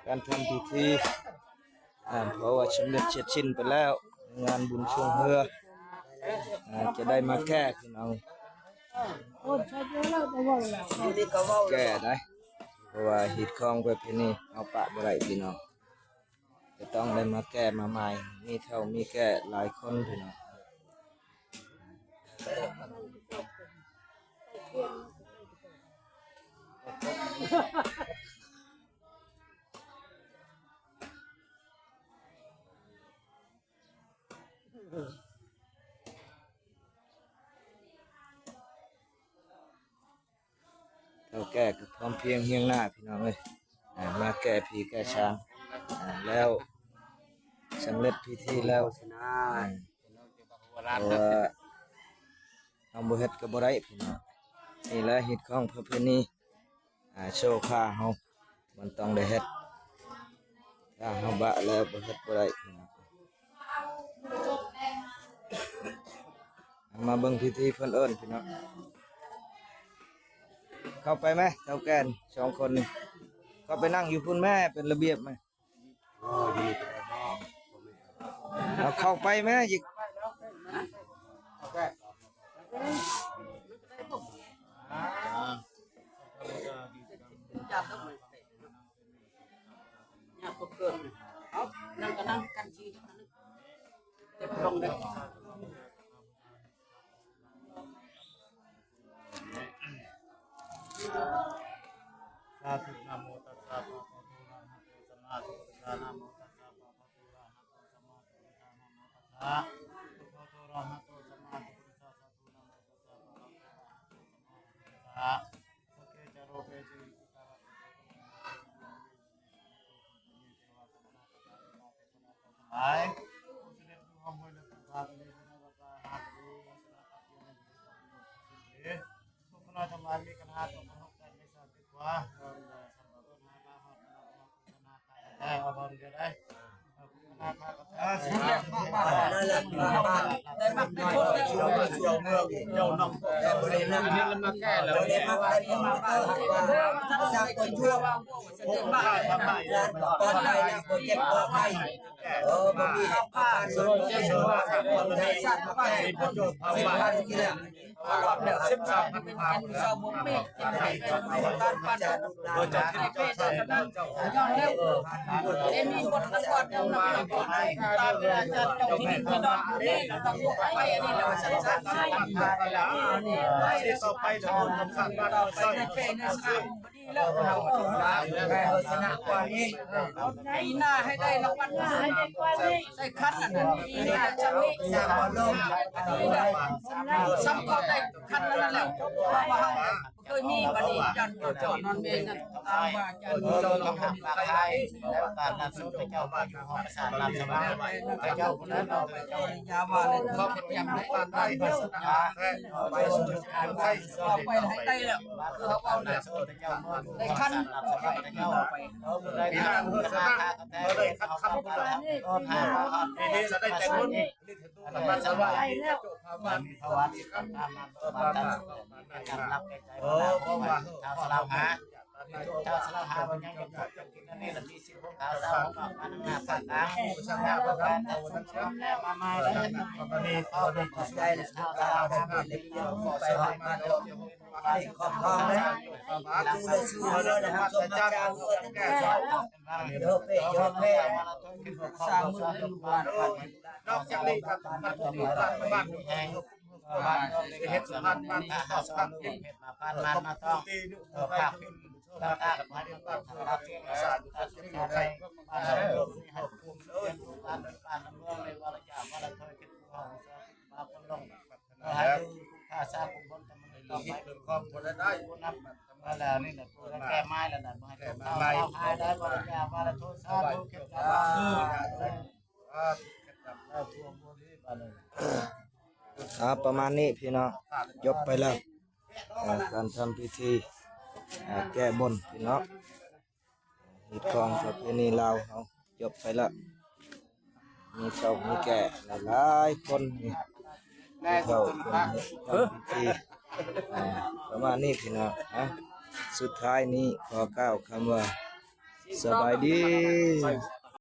ການທຳພິທີ ອາ ເພາະວ່າສຳເລັດເສັດສິ້ນໄປແລ້ວ ງານບຸນຊ່ວງເຮືອ ອາ ຈະໄດ້ມາແກ້ພີ່ນ້ອງ ແກ້ໄດ໋ ເພາະວ່າຮີດຄອງປະເພນີເຮົາປະບໍ່ໄດ້ພີ່ນ້ອງ ຈະຕ້ອງໄດ້ມາແກ້ມາໝ່າຍ ມີເຖົ້າມີແກ່ຫຼາຍຄົນພີ່ນ້ອງ. ເຖົ້າແກ່ກໍພ້ອມພຽງຮຽງໜ້າພີ່ນ້ອງເອີຍ ອາ ມາແກ້ຜີແກ້ສາງ ອາ ແລ້ວສຳເລັດພິທີແລ້ວ ອາ ເພາະວ່າເຮົາບໍ່ເຮັດກໍບໍ່ໄດ້ພີ່ນ້ອງ ນີ້ແຫຼະຮີດຄອງປະເພນີ ອາ ໂຊຄາເຮົາ ມັນຕ້ອງໄດ້ເຮັດ ຖ້າເຮົາບະແລ້ວບໍ່ເຮັດບໍ່ໄດ້ພີ່ນ້ອງ ມາເບິ່ງພິທີເພິ່ນເອີ້ນພີ່ນ້ອງ ເຂົ້າໄປແມະ ເຖົ້າແກ່ສອງຄົນນີ້ ເຂົ້າໄປນັ່ງຢູ່ພຸ້ນແມະ ເປັນລະບຽບແມະ ເອົາເຂົ້າໄປແມະ ຍາກເກີນ ເອົາ ນັ່ງກໍນັ່ງກັນຊິ ເຈັບລົງເດີ ສາທຸ ນະໂມຕັດສະ ພະຄະວະໂຕ ອະລະຫະໂຕ ສຳມາສຳພຸດທັດສະ ນະໂມຕັດສະ ພະຄະວະໂຕ ອະລະຫະໂຕ ສຳມາສຳພຸດທັດສະ ນະໂມຕັດສະ ພະຄະວະໂຕ ອະລະຫະໂຕ ສຳມາສຳພຸດທັດສະ ສາທຸ ນະໂມຕັດສະ ພະຄະວະໂຕ ອະລະຫະໂຕ ສຳມາສຳພຸດທັດສະ ສັກເກ ຈະ ຮູ ເປ ຈະ ວິ ປີໜ້າໃຫ້ໄດ້ລາງວັນ ໃຫ້ໄດ້ກວ່ານີ້ ໄດ້ຄັນອັນນັ້ນ ປີໜ້າຈະມີສາມໂລກ ປີໜ້າຊ້ຳກໍໄດ້ຄັນອັນນັ້ນແລ້ວ ເພາະວ່າເຮົາ ເຄີຍມີບັດນີ້ ຢ້ານເຈົ້ານອນເມນນັ້ນ ຕາມວ່າຈານ ເຈົ້າຕ້ອງຮັບປາກໄທ ແລະ ການນຳສົບເຈົ້າໄປຢູ່ຫ້ອງສາລາສະບາຍ ເຈົ້າຜູ້ນັ້ນເນາະ ເຈົ້າຢ່າວ່າເລີຍ ເຂົາກະຕຽມໄດ້ ໄປສຸດທ້າຍ ເອົາໄປໃຫ້ໄດ້ແລ້ວ ຄືເຮົາເວົ້າແລ້ວ ໄດ້ຄັນ ເຈົ້າໄປ ເອົາໄປ ເຮົາໄດ້ຄັນຄຳພຸ້ນລະ ເຮົາໄດ້ແຕ່ຄົນ ນອກຈາກນີ້ກໍ ເຮັດຜ່ານມາ ຜ່ານມາຕ້ອງ ເອີ ພາກ ພາກ ພາກ ແກ້ໄມ້ແລ້ວນະ ບໍ່ໃຫ້ຕົກເຕົາເຕົາຫາຍໄດ້ ບໍ່ໄດ້ວ່າລະໂທສາທຸ ເກັບ ອາ ປະມານນີ້ພີ່ນ້ອງ ຈົບໄປແລ້ວ ອາ ການທຳພິທີ ອາ ແກ້ບົນພີ່ນ້ອງ ຮີດຄອງປະເພນີລາວເຮົາ ຈົບໄປແລ້ວ ມີເຖົ້າມີແກ່ຫຼາຍໆຄົນ ຜູ້ເຖົ້າເພິ່ນເຮັດທຳພິທີ ອາ ປະມານນີ້ພີ່ນ້ອງ ອາ ສຸດທ້າຍນີ້ຂໍກ່າວຄຳວ່າ ສະບາຍດີ.